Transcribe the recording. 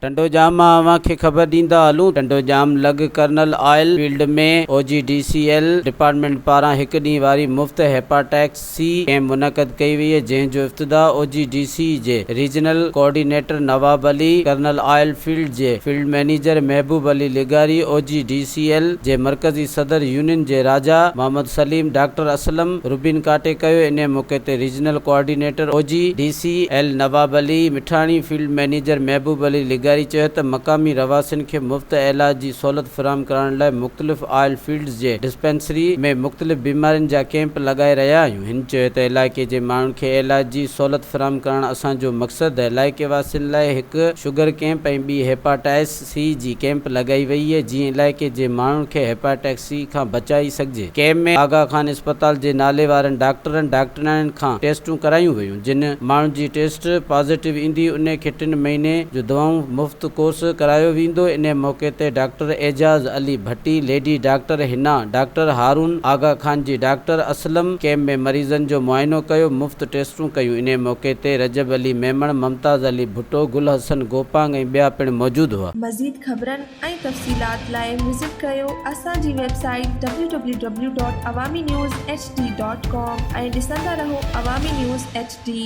ٽنڊوڄام مان اوهان کي خبر ڏيندا هلون ٽنڊوڄام لڳ Kernel oil field ۾ O G D C L department پاران هڪ ڏينهن واري مفت هيپاٽائٽس سي ڪئمپ منعقد ڪئي وئي جنهن جو افتتاح او جي ڊي سي جي regional coordinator Nawab Ali, Kernel oil field جي فيلڊ مئنيجر محبوب علي لغاري، او جي ڊي سي ايل جي مرڪزي صدر يونين جي راجا محمد سليم، ڊاڪٽر اسلم ربين ڪاٽي ڪيو. انهي موقعي تي regional coordinator O G D C L Nawab Ali Mithani, field manager Mehboob Ali لغاري چيو ته مقامي رهواسين کي مفت علاج جي سهولت فراهم ڪرائڻ لاء مختلف آئل فيلڊز جي ڊسپينسري ۾ مختلف بيمارين جا ڪئمپ لڳائي رهيا آهيون. هن چيو ته علائقي جي ماڻهن کي علاج جي سهولت فراهم ڪرڻ اسان جو مقصد آهي. علائقي واسين لاء هڪ شگر ڪئمپ ۽ ٻي هيپاٽائس سي جي ڪئمپ لڳائي وئي آهي جيئن علائقي جي ماڻهن کي هيپاٽائس سي کان بچائي سگهجي. ڪئمپ ۾ آغا خان اسپتال جي نالي وارن ڊاڪٽرن ڊاڪٽرياڻين کان ٽيسٽون ڪرايون ويون جن ماڻهن جي ٽيسٽ پازيٽو ايندي انهي کي ٽن مهيني جو دوائون مفت ڪورس ڪرايو ويندو. انهي موقعي تي doctor Ejaz Ali Bhatti, lady doctor Hina, doctor Haroon, Aga Khan جي ڊاڪٽر اسلم ڪئمپ ۾ مريضن جو معائنو ڪيو مفت ٽيسٽون ڪيون. انهي موقعي تي رجب علي ميمڻ، ممتاز علي ڀٽو، گل حسن گوپانگ ۽ ٻيا پڻ موجود هئا. مزيد خبرن ۽ تفصيلات لاء وزٽ ڪريو اسان جي website W W W dot Awami news H D dot com ۽ ڏسندا رهو عوامي نيوز ايڇ ڊي.